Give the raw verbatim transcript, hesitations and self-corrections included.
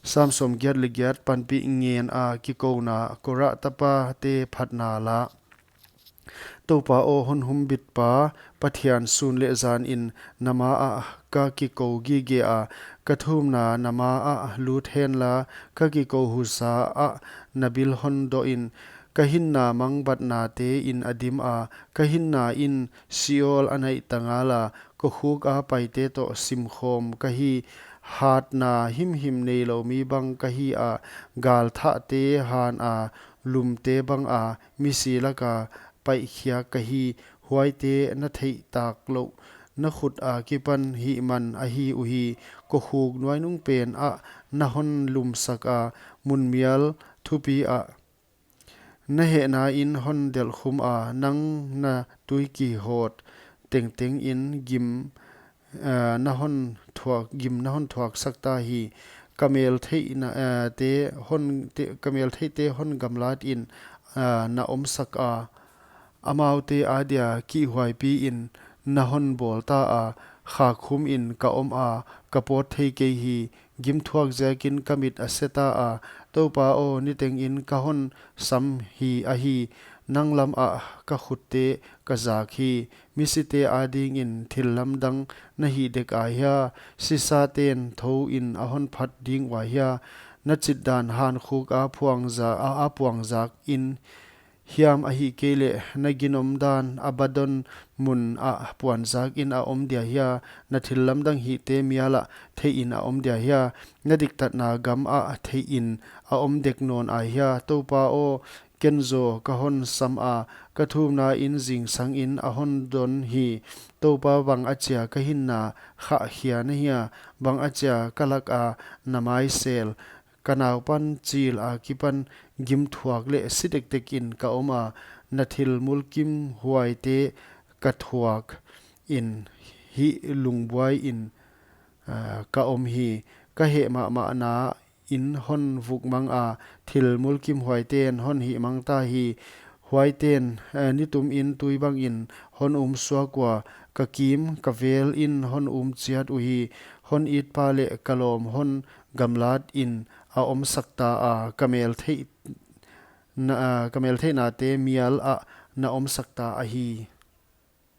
Sam sawmgiat leh giat. Panpih ngen a kikouna. Korah tapate phatna la. Toupa aw, hon humbitpa Pathian, sun leh zanin na maah ka kikou gige a. Ka thumna na maah lut henla, ka kikou husa ah na bil hon doh in. Ka hinna mangbatnate in a dim a, ka hinna in Sheol a naih ta ngal a. Kokhuk a paite toh simkhawm ka hi. Hatna himhim neilou mi bang ka hi a, galthahte han a lumte bang a misi laka paihkhiak ka hi. Huaite na theihtak louh na khut akipan hihman ahi uhi. Kokhuk nuainung pen ah na hon lumsak a, mun mial thupi ah na hehna in hon delhkhum a. Nang na tuikihawt tengteng in gim, eh, na hon thuak, gim na hon thuaksak ta hi. Ka meltheihna, eh, te hon, te, ka meltheihte hon gamlat in, eh, na omsak a. Amaute adia kihhuaipi in na hon bawl ta a. Khakkhum in ka om a, ka pawt thei kei hi. Gimthuak ziakin ka mit a se ta a. Toupa aw, niteng in ka hon sam hi ahi. Nang lam ah ka khutte ka zak hi. Misite adingin thillamdang na hih dek a hia? Sisaten thou in a hon phat ding ua hia? Na chitdan hankhuk a puangza-, a, a puangzak in hiam, ahihkeileh na ginomdan Abaddon mun ah puanzak in a om dia hia? Na thillamdang hihte mial ah theih in a om dia hia? Na diktatna gam ah theih in a om dek nawn a hia? Toupa aw, ken zaw ka hon sam a, ka thumna in zingsang in a hon don hi. Toupa, bang achia ka hinna khahkhia na hia? Bang achia ka lak a na maisel? Ka naupan chil akipan gimthuak leh si tektek in ka om a, na thil mulkimhuaite ka thuak in hih lungbuai in, ah, ka om hi. Ka heh mahmahna in hon vukmang a, thil mulkimhuaiten hon hihmang ta hi. Huaiten, eh, nitum in tui bangin hon umsuak ua, ka kim ka vel in hon um chiat uhi. Hon itpa leh ka lawm hon gamlat in a omsak ta a, ka meltheih na, ah, ka meltheihnate mial ah na omsak ta ahi.